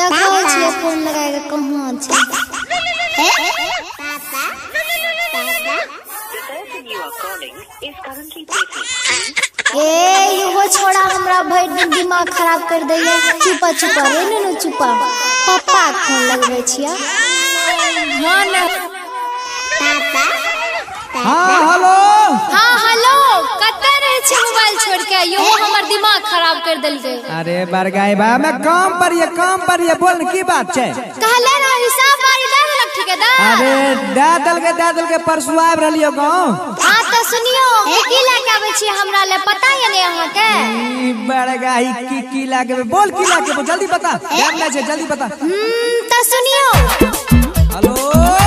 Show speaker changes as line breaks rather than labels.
देखो छियै फोन लगा के कहाँ छै। ए इहो छोड़ा हमरा भरि दिन दिमाग खराब कर दैया। चुपा चुपा रे नुनू चुपा, पप्पा के फोन लगबै छियै।
हाँ ना।
हाँ हेलो।
हाँ हेलो, कतऽ रहै छी मोबाइल छोड़ के? इहो हमर दिमाग खराब कर देलकै।
अरे बरगाई बा, मैं काम पर ये, काम पर ये, बोल की बात छै?
कहले रहो हिसाब बारी दे देलक ठेकेदार।
अरे दे देलकै, दे देलकै, परसू आबि रहलियो गाँव।
हाँ तो सुनियो, की लए के आबै छी हमरा ले पता ये ने अहाँके?
ई बरगाई की लए के, बोल की लए के, जल्दी बता, टाइम नहि छै, जल्दी बता।
तो सुनियो।
हेलो।